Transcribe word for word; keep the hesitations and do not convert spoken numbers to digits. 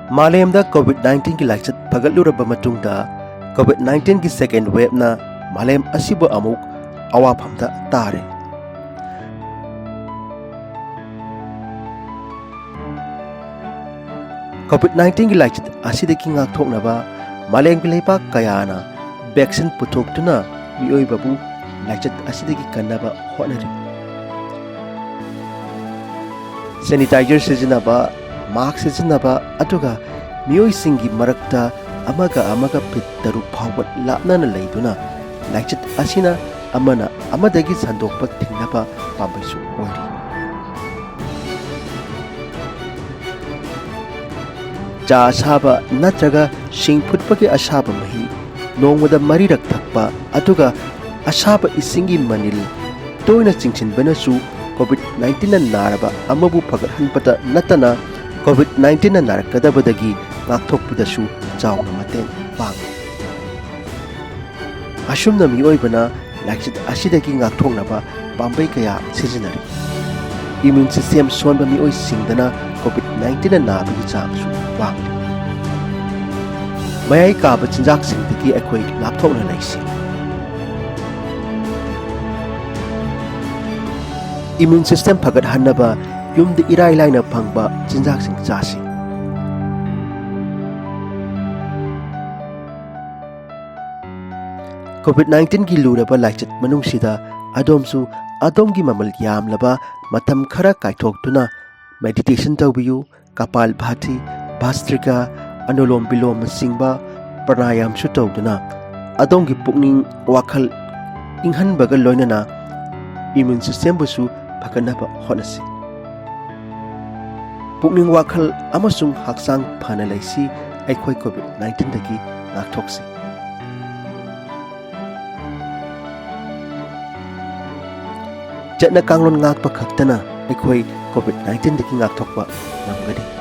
ꯃꯥꯂꯦꯝꯗ COVID nineteenꯒꯤ ꯂꯥꯏꯆꯠ ꯐꯒꯠꯂꯨꯔꯕ ꯃꯇꯨꯡꯗ, COVID nineteenꯒꯤ second waveꯅ ꯃꯥꯂꯦꯝ ꯑꯁꯤꯕꯨ ꯑꯃꯨꯛ ꯑꯋꯥꯐꯝꯗ ꯇꯥꯔꯦ꯫ COVID nineteenꯒꯤ ꯂꯥꯏꯆꯠ ꯑꯁꯤꯗꯒꯤ ꯉꯥꯛꯊꯣꯛꯅꯕ ꯃꯥꯂꯦꯝꯒꯤ ꯂꯩꯕꯥꯛ ꯀꯌꯥꯅ vaccine ꯄꯨꯊꯣꯛꯇꯨꯅ ꯃꯤꯑꯣꯏꯕꯕꯨ ꯂꯥꯏꯆꯠ ꯑꯁꯤꯗꯒꯤ ꯀꯟꯅꯕ ꯍꯣꯠꯅꯔꯤ꯫ Sanitizer ꯁꯤꯖꯤꯟꯅꯕ, mask ꯁꯤꯖꯤꯟꯅꯕ, ꯑꯗꯨꯒ ꯃꯤꯑꯣꯏꯁꯤꯡꯒꯤ ꯃꯔꯛꯇ ꯑꯃꯒ ꯑꯃꯒ feet ꯇꯔꯨꯛ ꯐꯥꯎꯕ ꯂꯥꯞꯅꯅ ꯂꯩꯗꯨꯅ ꯂꯥꯏꯆꯠ ꯑꯁꯤꯅ ꯑꯃꯅ ꯑꯃꯗꯒꯤ ꯁꯟꯗꯣꯛꯄ ꯊꯤꯡꯅꯕ ꯄꯥꯝꯕꯩꯁꯨ ꯑꯣꯏꯔꯤ꯫ ꯆꯥ ꯑꯁꯥꯕ ꯅꯠꯇ꯭ꯔꯒ ꯁꯤꯡ ꯐꯨꯠꯄꯒꯤ ꯑꯁꯥꯕ ꯃꯍꯤ ꯅꯣꯡꯃꯗ ꯃꯔꯤꯔꯛ ꯊꯛꯄ, ꯑꯗꯨꯒ ꯑꯁꯥꯕ ꯏꯁꯤꯡꯒꯤ ꯃꯅꯤꯜ ꯇꯣꯏꯅ ꯆꯤꯡꯁꯤꯟꯕꯅꯁꯨ COVID nineteenꯅ ꯅꯥꯔꯕ ꯑꯃꯕꯨ ꯐꯒꯠꯍꯟꯕꯇ ꯅꯠꯇꯅ, COVID nineteenꯅ ꯅꯥꯔꯛꯀꯗꯕꯗꯒꯤ ꯉꯥꯛꯊꯣꯛꯄꯗꯁꯨ ꯆꯥꯎꯅ ꯃꯇꯦꯡ ꯄꯥꯡꯏ꯫ ꯑꯁꯨꯝꯅ ꯃꯤꯑꯣꯏꯕꯅ ꯂꯥꯏꯆꯠ ꯑꯁꯤꯗꯒꯤ ꯉꯥꯛꯊꯣꯛꯅꯕ ꯄꯥꯝꯕꯩ ꯀꯌꯥ ꯁꯤꯖꯤꯟꯅꯔꯤ꯫ Immune system ꯁꯣꯟꯕ ꯃꯤꯑꯣꯏꯁꯤꯡꯗꯅ COVID nineteenꯅ ꯅꯥꯕꯒꯤ ꯆꯥꯡꯁꯨ ꯋꯥꯡꯂꯤ꯫ ꯃꯌꯥꯏ ꯀꯥꯕ ꯆꯤꯟꯖꯥꯛꯁꯤꯡꯗꯒꯤ ꯑꯩꯈꯣꯏ ꯂꯥꯞꯊꯣꯛꯅ ꯂꯩꯁꯤ꯫ Immune system ꯐꯒꯠꯍꯟꯅꯕ ꯌꯨꯝꯗ ꯏꯔꯥꯏ ꯂꯥꯏꯅ ꯐꯪꯕ ꯆꯤꯟꯖꯥꯛꯁꯤꯡ ꯆꯥꯁꯤ꯫ COVID nineteenꯒꯤ ꯂꯨꯔꯕ ꯂꯥꯏꯆꯠ ꯃꯅꯨꯡꯁꯤꯗ ꯑꯗꯣꯝꯁꯨ ꯑꯗꯣꯝꯒꯤ ꯃꯃꯜ ꯌꯥꯝꯂꯕ ꯃꯇꯝ ꯈꯔ ꯀꯥꯏꯊꯣꯛꯇꯨꯅ meditation ꯇꯧꯕꯤꯌꯨ, Kapalbhati, Bhastrika, Anulom Vilomꯅꯆꯤꯡꯕ pranayamꯁꯨ ꯇꯧꯗꯨꯅ ꯑꯗꯣꯝꯒꯤ ꯄꯨꯛꯅꯤꯡ ꯋꯥꯈꯜ ꯏꯪꯍꯟꯕꯒ ꯂꯣꯏꯅꯅ immune systemꯕꯨꯁꯨ ꯐꯒꯠꯅꯕ ꯍꯣꯠꯅꯁꯤ꯫ ꯄꯨꯛꯅꯤꯡ ꯋꯥꯈꯜ ꯑꯃꯁꯨꯡ ꯍꯛꯆꯥꯡ ꯐꯅ ꯂꯩꯁꯤ, ꯑꯩꯈꯣꯏ COVID nineteenꯗꯒꯤ ꯉꯥꯛꯊꯣꯛꯁꯤ꯫ ꯆꯠꯅ ꯀꯥꯡꯂꯣꯟ ꯉꯥꯛꯄ ꯈꯛꯇꯅ ꯑꯩꯈꯣꯏ COVID nineteenꯗꯒꯤ ꯉꯥꯛꯊꯣꯛꯄ ꯉꯝꯒꯅꯤ꯫